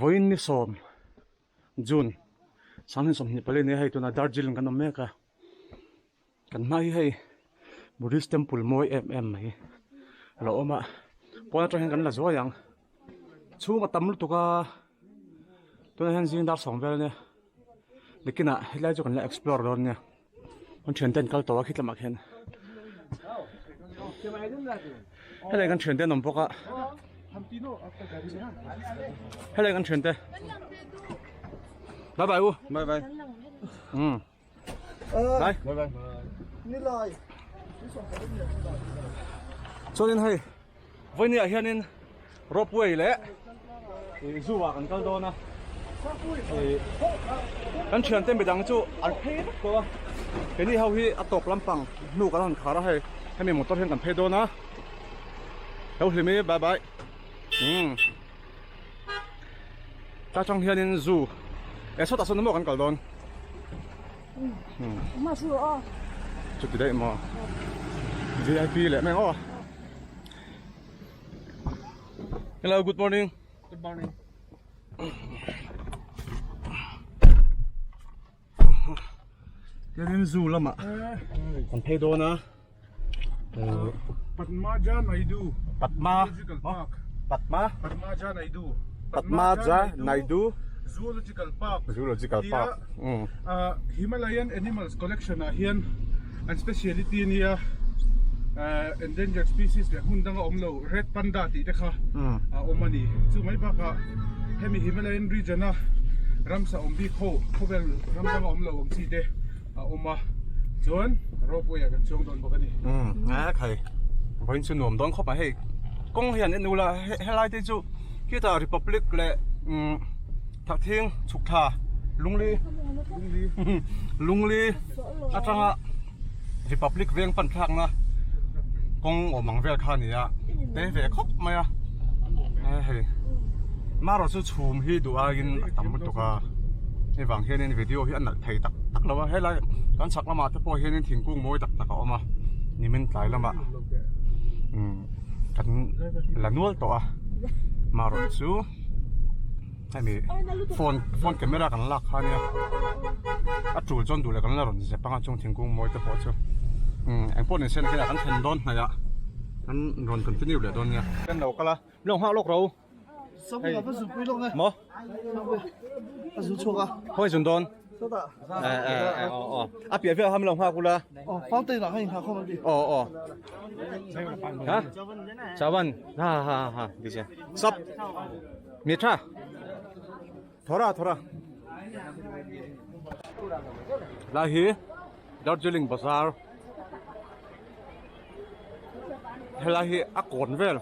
Vawiin ni sawm June sanghnih sawmhnih pali nia hei tunah Darjeeling kan awm mek a kan hma hi hei Buddhist temple mawi em em mai a lo awm a pawn atang hian kan la zuai ang chhung a tam lutuk a tunah hian zing dar sawm vel ania nikinah helai chu kan la explore dawn nia. Kan thian ten kal tawh a khi tlamah khian helai kan thian te an awm bawk a helai kan thian te bye bye u bye bye um bye bye bye nilai chuanin hei vawinia hianin Ropeway leh zoo ah kan kal dawn a kan thiante midang chu an phei vek tawh a keini ho hi a tawp lampang hnu kan han khar a hei hemi motor hian kan phei dawn a lo hlim i bye bye umm ta tang hianin zoo eh sawtah sawn maw kan kal dawn chuti daih maw vip leh mai ang aw. Hello, good morning. Good morning. Tianin zoo lamah kan phei dawn a. Padmaja Naidu. Padma. Zoological Park. Padma. Padmaja Naidu. Padmaja Naidu. Zoological Park. Zoological Park. Himalayan Animals Collection ah hian an speciality ania endangered species leh hmun danga awm lo red panda tih te kha a awm a ni. Chu mai bakah hemi Himalayan region a ramsa awm bik ho khawvel ram danga awm lo awm chi te a awm a chuan ropeway ah kan chuang dawn bawk a ni. A khai vawiin chu nuam dawn khawp a hei kawng hian en ula helai te chu khitah republic leh Thakthing chhuk thla lungli lungli atanga Republic veng pan thlakna kawng awm ang vel kha a ni a te ve khawp mai a hei marawh chu chhum hi duh aiin a tam lutuk a hei vang hianin video hi a nalh thei tak tak lo a helai kan chhak lamah te pawh hianin thingkung mawi tak tak a awm a nimin tlai lamah kan la nual tawh a marawh chu. Hemi phone phone camera kan lak kha ania a tul chuan duh leh kan la rawn zep anga chung thingkung mawi te pawh chu umm engpawh ni se nakinah kan thlen dawn hnaih ah kan rawn continue leh dawn nia. Kan lo kal a lo nghak lawk ro hei maw khawi zun dawn a piah vel ham lo nghak ula aw aw ha chawan ha ha ha diche sap Mitha thora thora lai hi Darjeeling bazar helai hi a kawn vel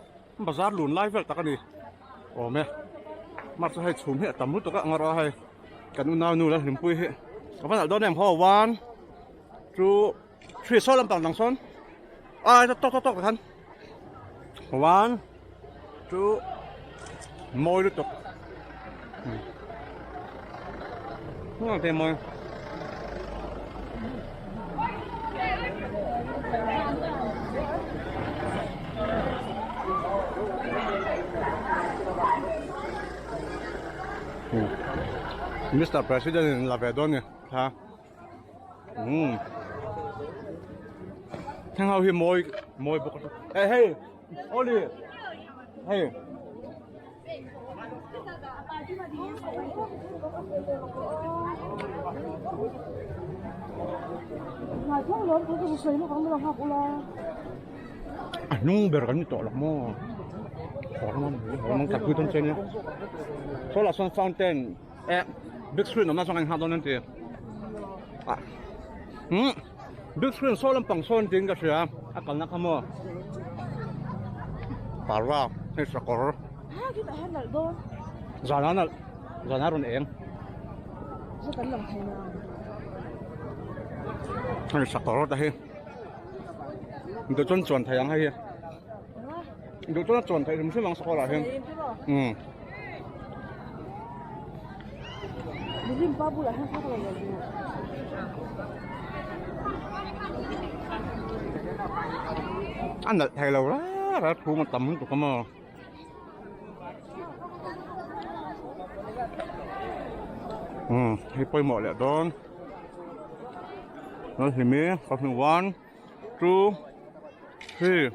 bazar lun lai vel tak a ni awm e mar chu hei chhum hi a tam lutuk a ang erawh hei kan unau nu la hlimpui hi ka va nalh dawn em haw one two three saw lampang dang sawn a tawk tawk tawk khan one chu mawi lutuk hnung te mawi Mr. President in la ve dawn ni thla um thang ho hi mawi mawi bawk eh hei Oli hei A hnung ber kan ni tawh lo maw saw lah sawn fountain eh big screen awmna chuan kan nghak dawn an ti ah umm big screen saw lampang sawn tiin ka hria a kalna kha maw parva hei sakawr zan a nalh zan a rawn eng hei sakawr te hi duh chuan chuan thei ang hei hi duh chuan a chuan theih hrim hrim ang sakawr ah hian umm. A nalh thei lo reng reng a chhung a tam lutuk a maw. Umm hei pawimawh leh dawn Lalhlimi ka hmu one two three.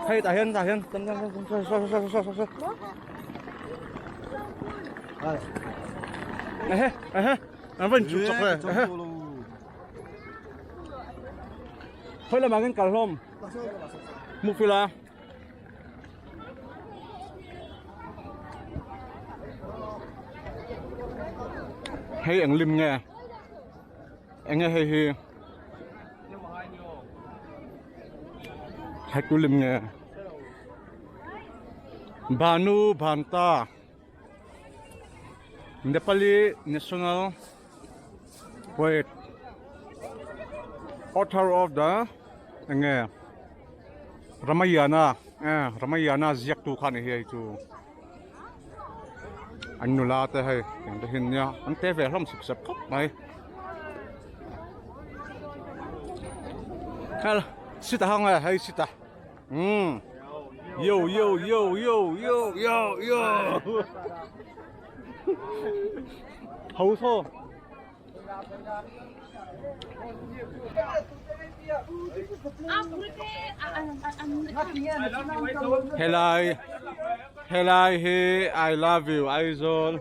Hei tah hian tah hian saw saw saw saw saw ehe ehe an va inchuk chawk ve ehe khawi lamah hian kal hlawm mukfila Hei eng lim nge eng nge hei hi hei tu lim nge Bhanu Bhanta Nepali national poet author of the eng nge Ramayana eh Ramayana ziak tu kha a ni hi hei chu an nula te hei eng te hi nia an te ve hlawm sep sep khawp mai hel sita hang e hei sita umm yo yo yo yo yo yo yo ho thaw. Helai helai hi I love you Aizawl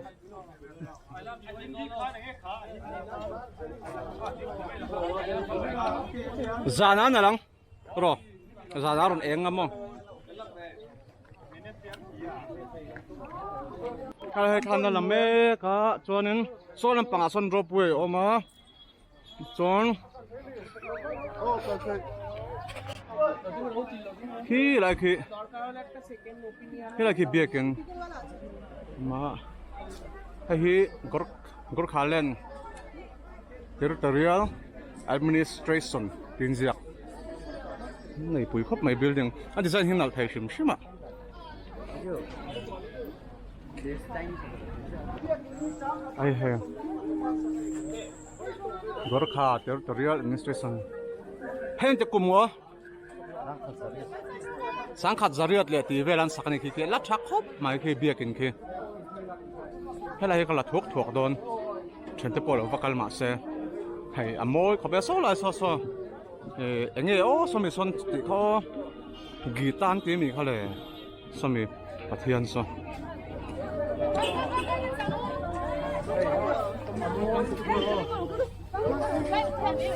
zan a na lang rawh zan a rawn eng ngam maw hei thlan a la mek a chuanin saw lampangah sawn ropeway a awm a chuan khi lai khi khi lai khi biakin awm a hei hi Gorkhaland Territorial Administration tih inziak nei pui khawp mai building a design hi nalh thei hrim hrim a. Ai hei Gorkha Territorial Administration heng te kum maw sangkhat zariat leh tih vel an sak a ni khi khi la tha khawp mai khi biakin khi helai hi ka la thuak thuak dawn thiante pawh lo va kal mah se hei a mawi khawp e saw lai saw saw eh eng nge aw sawmi sawn tih kha aw gita an tih a nih kha le sawmi pathian saw.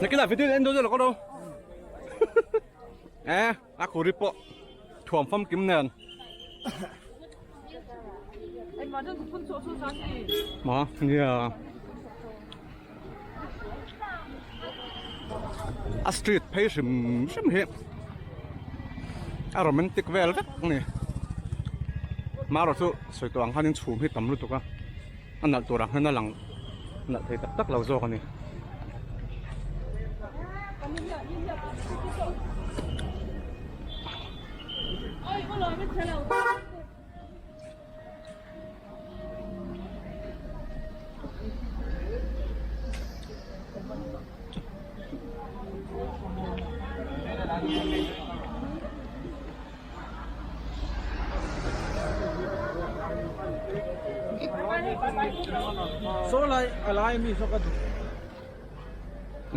Nakinah video en dawn zel lo. Eh, a kuri pawh thuam famkim nen. Ma, nia. A street phei hrim hrim hi a romantic vel vek a ni. Marawh chu sawi tawh ang khanin chhum hi tam lutuk a, a nalh tur ang hian a lang nalh thei tak tak lo zawk a ni.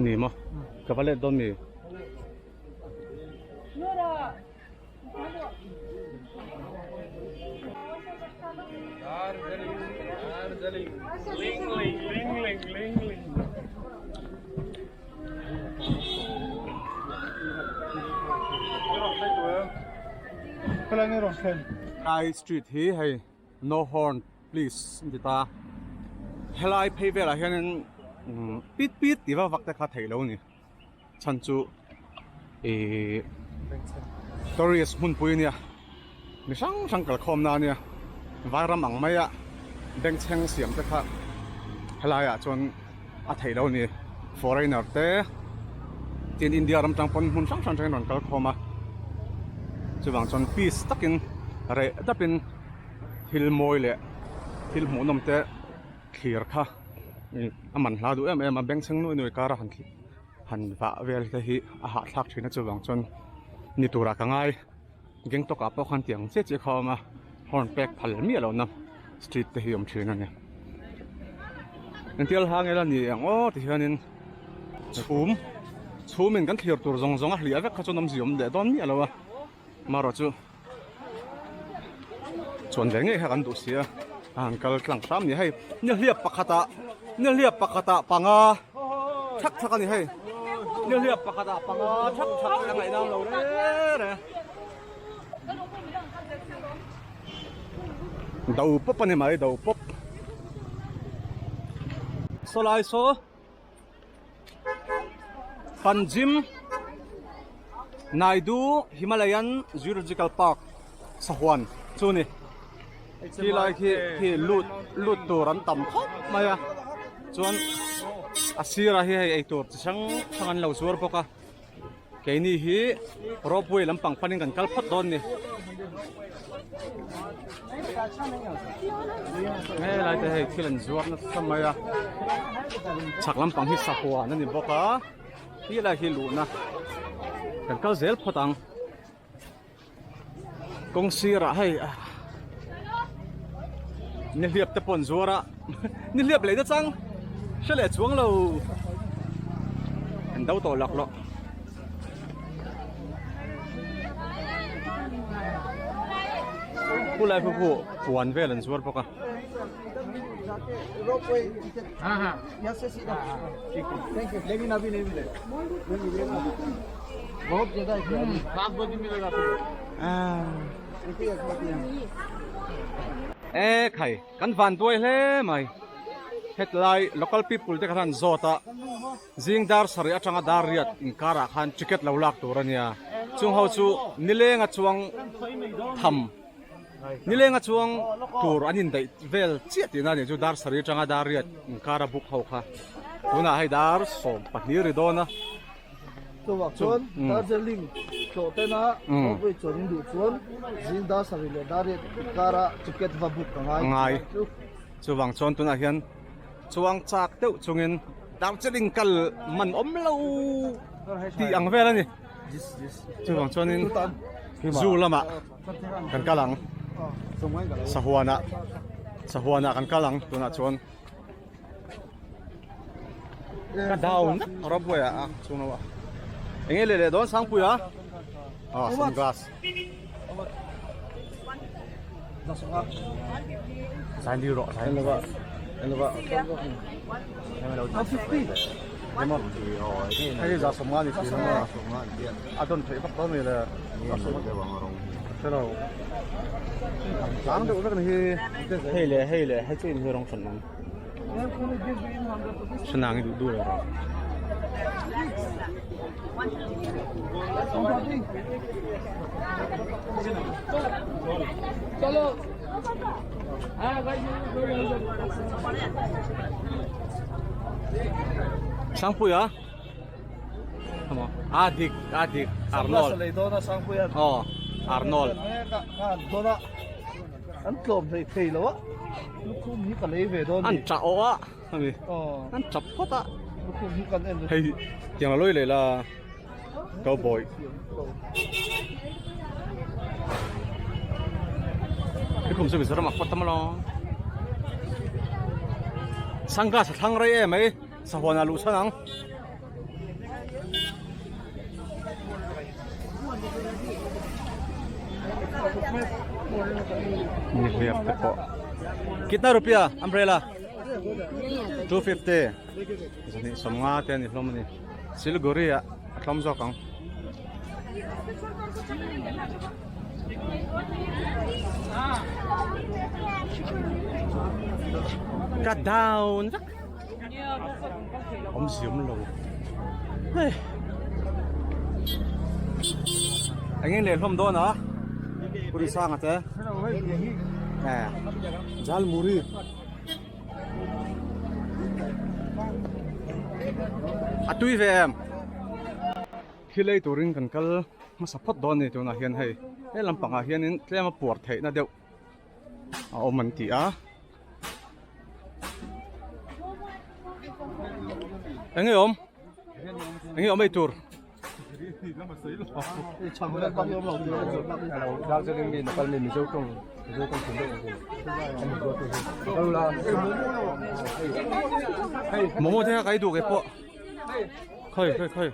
Ni maw ka va let dawn mi. High street hi hei no horn please an ti ta helai phei velah hianin pit pit tih vak vak te kha theih lo a ni. Chhan chu ihh tourist hmunpui ania mi hrang hrang kalkhawm na ania vairam ang maia bengchheng siam te kha helai ah chuan a theih loh a ni foreigner te tin India ram tang pawn hmun hrang hrang atangin rawn kalkhawm a chuvang chuan peace takin reh dapin thil mawi leh thil hmuhnawm te. Thlir kha a man hla duh em em a bengchheng nuai nuai kara han han vah vel te hi a hahthlak thin a chuvang chuan Ni turah ka ngai Gangtok ah pawh khan tiang chiah chiah kha a awm a horn pek phal miah lohna street te hi awm thin a ni. Engtial hang ila ni ang aw ti hianin chhum chhumin kan thlir tur zawng zawng a hliah vek kha chuan awmzia awm leh dawn miah lo a marawh chu chuan ve ngei kha kan duh si a a han kal tlang hram ni hei nihliap pakhatah nihliap pakhatah panga thak thak a ni hei nihliap pakhatah panga thak thak a ngaih lo re re do pawp a ni mai do pawp saw lai saw Panjim Naidu Himalayan Zoological Park sahuan chu ni khi lai khi khi lut lut tur an tam khawp mai a chuan a sirah hi hei eitur chi hrang hrang an lo zuar bawk a keini hi ropeway lampang panin kan kal phawt dawn ni helai te hei thil an zuar nasa mai a chhak lampang hi sahuan a ni bawk a helai hi luhna kan kal zel phawt ang kawng sirah hei nihliap te pawh an zuar a nihliap leh nachang hre leh chuang lo an do tawh lak lawh pu lai phu puan vel an zuar bawk a E khai kan van duai hle mai hetlai local people te khan an zawt a zing dar sarih atanga dar riat inkarah khan ticket lo lak tur a nia chung ho chu nileng a chuang tham Nileng a chuang tur an indaih vel chiah tihna a nih chu dar sarih atanga dar riat inkar a book ho kha tunah hei dar 12 ri dawn a. Chuvang chuan Darjeeling tlawh tena ropeway chuan in duh chuan zing dar sarih leh dar riat inkara ticket va book a ngai ngai. Chuvang chuan tunah hian chuang chak deuh chungin Darjeeling kal man awm lo tih ang vel a ni. Chuvang chuanin zoo lamah. Kan kal ang sahuanah sahuanah kan kal ang tunah chuan ka down ropeway ah a chhung lo a eng nge leh leh dawn sangpui a ah sunglass zain dil rawh zain lova lova hei za sawmnga ni si lo a dawn theih vak dawn mai le hrelo tlang deuh vek ni hi hei leh hei leh hei chu in hi rawng hran ang hranang hi duh duh lo rawh Sangpuia A dik a dik Arnold aw Arnold an tlawm hlei thei lo a lukhum hi ka lei ve dawn an tah awh a hemi an tap phawt a lukhum hi kan en hei tiang la lawi leh la cowboy lukhum chu Mizoram ah pawt tam alawm sunglass a thlang rei em mai. Sahuan a luh chhan ang. Nihliap te pawh. Kitna rupia umbrella 250. Zahnih sawmnga te a ni hlawm a ni. Siliguri ah a tlawm zawk ang. Ka down vek. Awmzia awm lo hei eng nge leh hlawm dawn a puri sanga te jal muri a tui ve em thil ei turin kan kal hmasa phawt dawn a ni tunah hian hei he lampangah hianin tlem a puar theihna deuh a awm an ti a eng nge awm eng nge awm ei tur Momo te kha ka ei duh kei pawh. Khoi khoi khoi.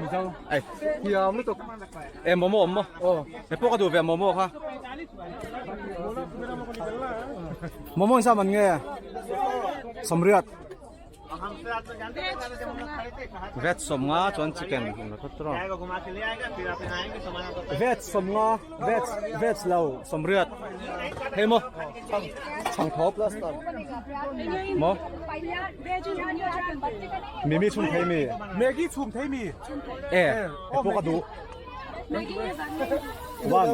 Mizo ai Thiam lutuk. E momo awm maw? Aw. He pawh ka duh ve momo kha. Momo in sa man nge? Samriat. Veg sawmnga chuan chicken Veg sawmnga veg veg lo sawmriat hei maw chhang thawp maw mimi chhum thei mi Maggi chhum thei mi e he pawh ka duh one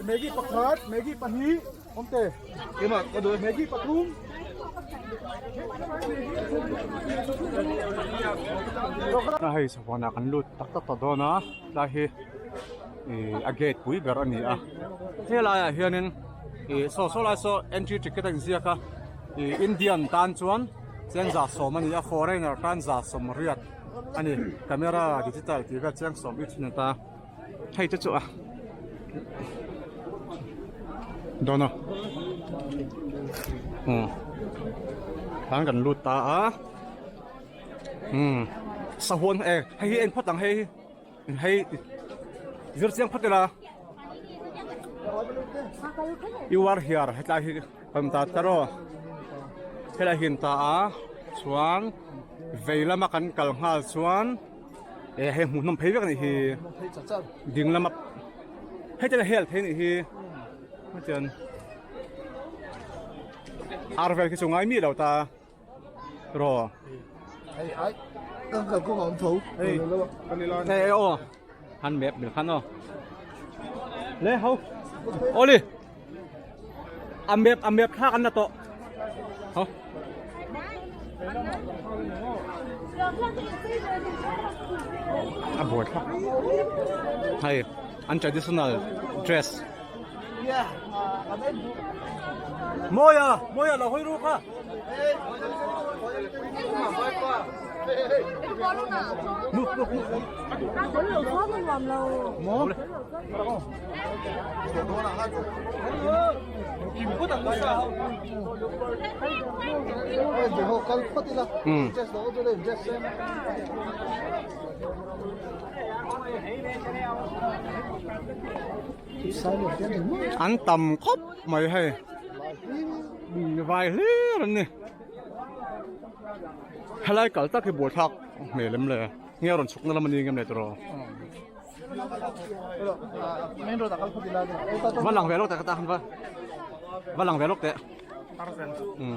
Maggi pakhat Maggi pahnih Awmte keimah ka duh e Maggi pathum. Hei sahuanah kan lut tak tak tawh dawn a tlai hi ih a gate pui ber a ni a helaiah hianin ih saw saw lai saw entry ticket a inziak a ih Indian tan chuan chengza sawm a ni a foreigner tan za sawmriat a ni camera digital tih vel cheng sawm i thin a ta. Hei te chu a dawn a umm tan kan lut ta a umm sahuan e hei hi en phawt ang hei hi hei zir chiang phawt ila you are here hetlai hi kan ta ta rawh helai hi an ta a chuan vei lama kan kal nghal chuan. E hei hmuhnawm phei vek a nih hi ding lama hei te hel thei a nih hi chuan ar vel khi chu ngai mi lo ta raw hei hei aw han map mil khan aw le ho awle a map a map thlak an la tawh ho a buai thlak hei an traditional dress mawia mawia lo hawi ru kha An tam khawp mai hei vai hlir an ni helai kal tak hi buaithlak hmel em le nge a rawn chhukna lam a ni ngem le tiraw. Va lang ve lawk teh ka ta han va va lang ve lawk teh um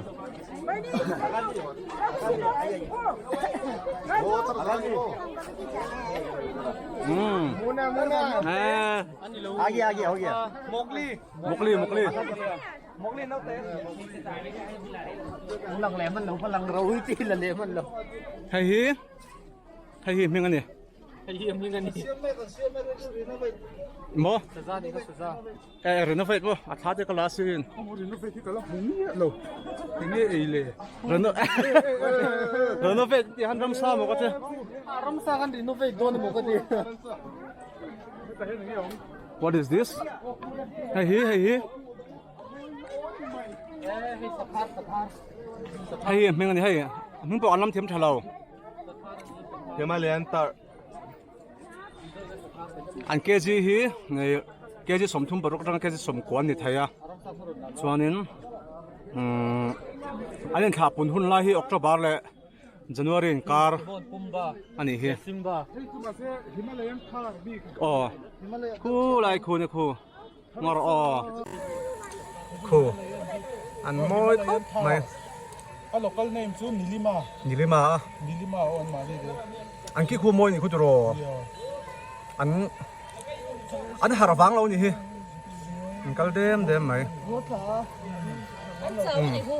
um eh mokli mokli hei hi hei hi hming a ni Maw? Eh, renovate maw? A thla te ka la sin. Renovate hi ka la hmu miah lo. Enge ei le? Reno Renovate ti han ramsa maw ka ti. Ramsa kan renovate dawn emaw ka ti. What is this? Hei hi, hei hi. Hei hi hming ani hei. Hming pawh an lam thiam tha lo. Himalayan tar. An kg hi kg 36 atanga kg 90 an ni thei a chuanin umm an inthlah pun hun lai hi October leh January inkar a nih hi aw khulai khu ni khu ngawr aw khu an mawi khawp mai. A local name chu Nilima. Nilima a. Nilima aw an mahni te. An khi khu mawi ni khu tiraw. An an har vang lo ni hi. An kal dem dem mai. An chau ni khu.